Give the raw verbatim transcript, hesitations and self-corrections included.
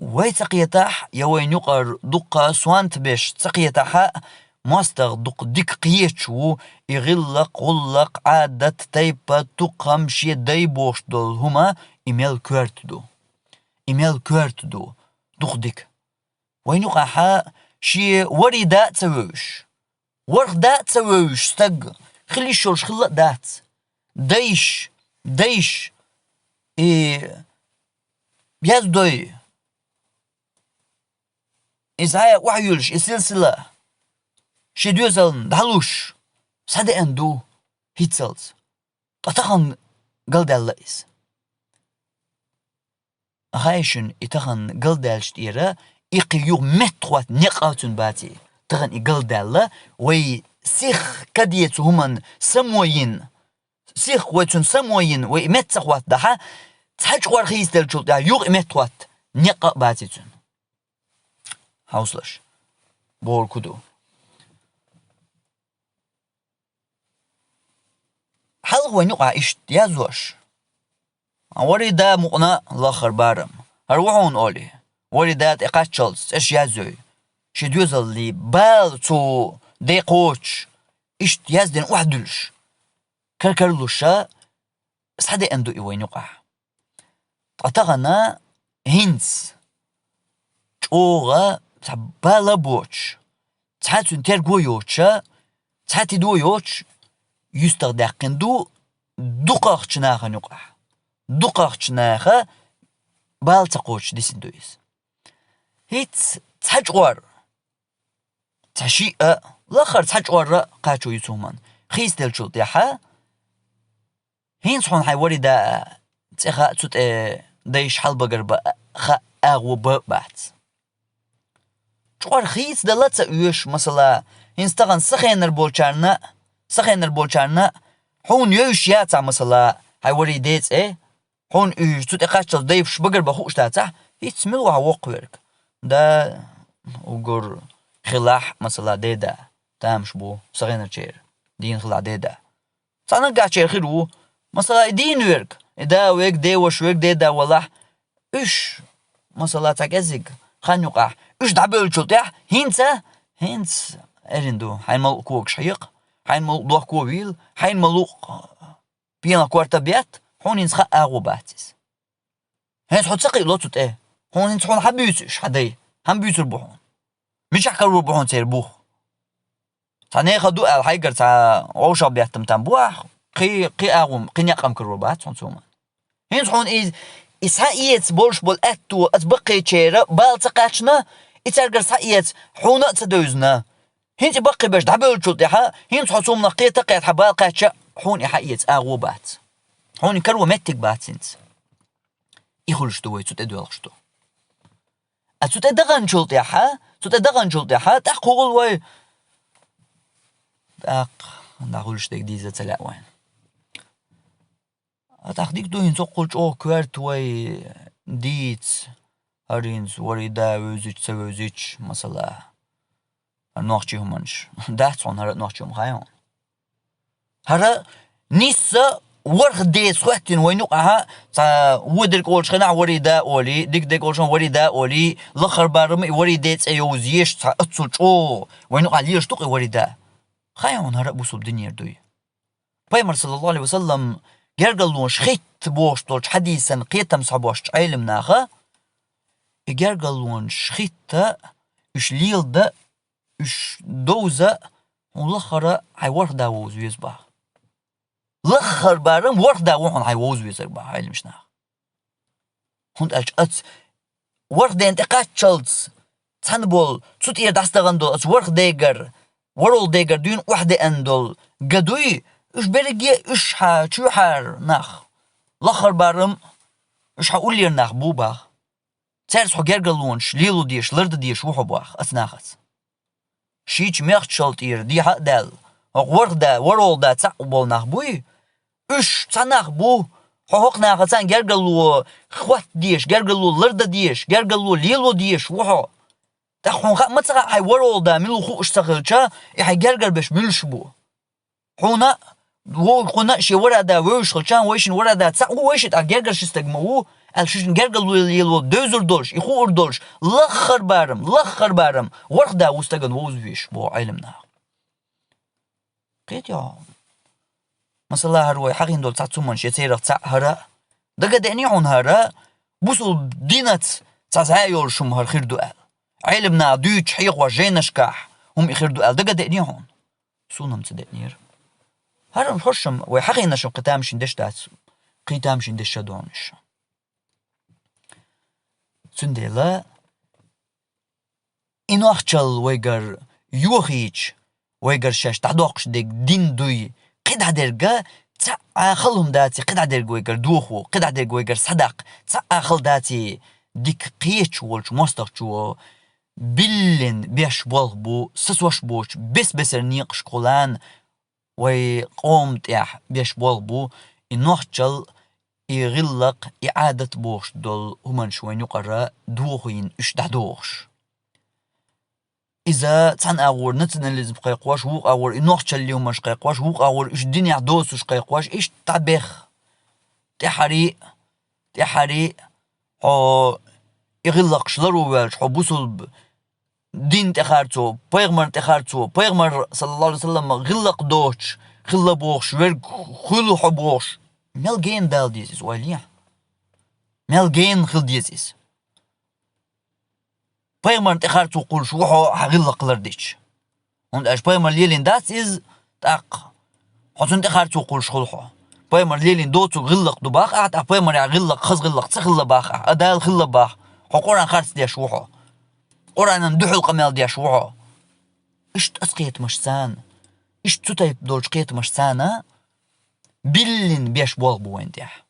Вай ца кхетахь, я вайн юкъара дуккха сонта беш ца кхетахь а, мостагӀа дукха дика кхеташ ву и гӀиллакх, гӀуллакх, Ӏадат, тайпа, тукхам, шен дай бохуш долу хӀума, и мел коьрта ду. И мел коьрта ду, дукха дика. Вайн юкъахь шен вари да а ца вевзаш, ворхӀ да а ца вевзаш стаг хила йиш йолуш хилла а дац. Дайш, дайш, и яздой, иза охьаюьллуш, и силсила шен доьзална дӀалуш схьадеана ду хӀинццалц. Ткъа тахана галдаьлла иза. Хай шуна, и тахана галдаьллачу тӀера, и кхин юха меттахӀотта некъ а цуьнан баций. Тахана и галдаьлла, вай сих каде цу хӀуманна само йина, сих вай цуьнан само йина, вай и метта ца хӀоттадахь, цхьа чкъор хийцаделлачул тӀаьхьа юха и меттахӀотта некъ а баций цуьнан. Хьовсалаш, бохург хӀун ду? Хьалха вайн юкъахь иштта яздеш: «Вари да мукъана лаххара барам». ХӀара ву хьуна олий, вари да тӀекхаччалц цӀераш яздой. Шен доьзаллий бала цу декхочуш, иштта яздина охьадуьллуш, кар-кара луш, схьадеана ду и вайн юкъахь. Ткъа тахана хӀинца чӀогӀа цхьа бала а боцуш, цхьа цуьнан терго а йоцуш, цхьа тидо а йоцуш, юьстах даьккхина ду дукхахчу нахана юкъахь. Дукхахчу наха бала ца кхочуш дисина ду иза. ХӀинца цхьа чкъор, цхьа шиъ а, лаххара цхьа чкъор а кхачо ю цу хӀуманна. Хийцаделлачул тӀаьхьа, хӀинца хьуна хьайн вари да а цӀе хаьа, цу тӀе дайша хьалабагар бан хаьа, агӀо бан а бац. Чкъор хийцадала а ца оьшу, масала, хӀинца тахана сан хенара болчарна, сан хенара болчарна хьуна йовзаш яцахь, масала, хьайн вари ден цӀе, хьуна уьш цу тӀе кхаччалц дайша багар бан хууш дацахь, хӀинца мила ву хьан воккхаверг? Да, уггар хилахь, масала, ден да, тамаш бу сан хенарчеран, дийна хилахь ден да. Цхьа наггахьчеран хир ву, масала, и дийна верг, и да верг, ден ваша верг, ден да валахь, уьш, масала, цхьа кӀеззиг хан юкъахь, уьш дӀабевллачул тӀаьхьа, хӀинца, хӀинца эрна ду, хьайн ма-луъу когаш хьекха, хьайн ма-луъу дохко вийла, хьайн ма-луъу пенах корта бетта, хьуна хӀинца хаьа, агӀо бац иза. ХӀинца хьо ца кхиало цу тӀе. Хьуна хӀинца хьуна хьан буьйцу уьш, хьан дай? ХӀан буьйцур бу хьуна? Мичахь карор бу хьуна церан бух? Цхьа нехан ду аьлла, хьайгара цхьа вовшах беттам там бу ахь, кхин, кхин агӀо, кхин некъ-м карор бац хьуна цу хӀуманна. ХӀинца хьуна и, и схьаэца болуш болу аьтто оцу баккхийчеран бала ца кхаьчна, и цаьргара схьаэца хьуна а ца девзина. ХӀинца и баккхийберш дӀабевллачул тӀаьхьа, хӀинца хьо цу хӀуманах кхета а кхетахь, бала кхаьчча, хьуна и хьаэца агӀо бац. Хьуна и каро меттиг бац хӀинца. И хуьлуш ду вай, цу тӀе доьлхуш ду. А цу тӀе даханчул тӀаьхьа, цу тӀе даханчул тӀаьхьа, тӀаккха хӀун хуьлу вай? ТӀаккха, дӀахуьлуш дерг дийза ца лаьа вайна. А тӀаккха дика ду хӀинца, хӀоккхул чӀогӀа коьрта вай дийца, хӀара хӀинца вари да вевзича, ца вевзича, масала. ХӀара нохчийн хӀуманаш. Дац хьуна хӀара нохчийн хӀума, хаьий хьуна? ХӀара нисса ворхӀ деца хӀоьттина вайна юкъахь, цхьа вон дерг олучу хенахь вари да олий, дика дерг олучу хенахь вари да олий, лаххара барам и вари ден цӀе йовза езаш цхьа оццул чӀогӀа вайна юкъахь лелаш ду-кх и вари да. Хаьий хьуна хӀара а бусулба динера дуй? Пайхамар, саллаллаху Ӏалайхи ва саллам, гергарлонаш хӀитта бохуш долчу хьадисан кхетам схьабошчу Ӏелам наха, и гергарлонаш хӀитта, уьш леладан, уьш довза, хьуна лаххара хьайн ворхӀ да вовза веза боху. Лаххара барам ворхӀ да ву хьуна хьайн вовза везарг боху Ӏелам наха. ХӀунда аьлча оцу ворхӀ ден тӀе кхаччалц цхьаьна болу, цу тӀера дӀасадахана долу оцу ворхӀ дегара, ворхӀалгӀа дегара дуьйна охьадеана долу ган дуй, уьш берриге а уьш хьан чоьхьара нах, лаххара барам уьш хьан уллера нах бу боху. Цаьрца хьо гергарлонаш лело дезаш, лардан дезаш ву хьо боху оцу нахаца. Шича мехкашалла тӀера дехьа а даьлла, хӀокху ворхӀ да, ворхӀалгӀа да цхьаъ болу нах буй? Уьш цхьа нах бу, хьо хӀокху нахаца гергарло хӀотта дезаш, гергарло лардан дезаш, гергарло лело дезаш ву хьо. ТӀаккха хьуна хаа ма ца хаьа, хьайн ворхӀалгӀа да мила ву хууш ца хилча, и хьайн гергара берш муьлш бу. Хьуна а, вовшахуна а шен ворхӀ да вевзаш хилча, вайшинна ворхӀ да цхьаъ ву, вайшинна тӀаккха гергара ши стаг ма ву, Аьлла шуьшинна гергарло лело, девзар долуш, и хуур долуш, лаххара барам, лаххара барам, ворхӀ да ву стагана вовза везаш, боху Ӏеламнаха. Кхетий хьо? Масала, хӀара вай хьахийна долу цхьацца хӀуманаш, я церах цхьаъ хӀара, дага а деъний хьуна хӀара, бусулба динаца цхьа зӀе йолуш хӀума хӀара хир ду аьлла. Ӏеламнаха дуьйцуш хьехош жайнашкахь хӀума и хир ду аьлла, дага а деъний хьуна? Суна-м ца деънера. ХӀара-м хӀорш-м вай хьахийнарш-м кхин тамашийна деш дац, кхин тамашийна деш ша догӀуш. Цундела и нохчалла вайгара йохийча, вайгара шаьш дӀадоккхуш дерг дин дуй, кхидӀа дерг а цхьа а хала хӀума даций, кхидӀа дерг вайгара дохо, кхидӀа дерг вайгара схьадаккха, цхьа а хала даций, дика кхеташ волчу мостагӀчо биллина беш болх бу, сацош боцуш бес-бесара некъашкахула вай къоман тӀехь беш болх бу, и нохчалла, и гӀиллакх, и Ӏадат бохуш долу хӀуманаш вайна юкъара дохийна уьш дӀадохуш. Иза цхьана агӀор национализм кхайкхош, вукху агӀор и нохчаллин хӀуманаш кхайкхош, вукху агӀор уьш динехь доцуш кхайкхош, иштта дӀабех. ТӀаьххьарий, тӀаьххьарий, хьо и гӀиллакхаш ларван воьлча, хьо бусулба дин тӀехь хир цо, пайхамар тӀехь хир цо, пайхамар, саллаллаху Ӏалайхи ва саллам, гӀиллакх доцуш хилла бохуш, верг хуьлу хьо бохуш. Мел гена дала деза иза, ойла е хьо? Мел гена хила деза иза? Пайхамарна тӀехь хир цо кхуллуш ву хьо, хьан гӀиллакх лардича. ХӀунда аьлча пайхамар лелийна дац иза, тӀаккха хьо цунна тӀехь хир цо кхуллуш хуьлу хьо. Пайхамар лелийна доцург гӀиллакх ду боху ахь, тӀаккха пайхамарехь гӀиллакх, хаза гӀиллакх ца хилла боху ахь, а Дала хилла боху, хьо Къуръан харц деш ву хьо. Къуръанан дуьхьал къамел деш ву хьо. Иштта оцу кхетамашца, иштта цу тайпа долчу кхетамашца биллина беш болх бу вайна тӀехь.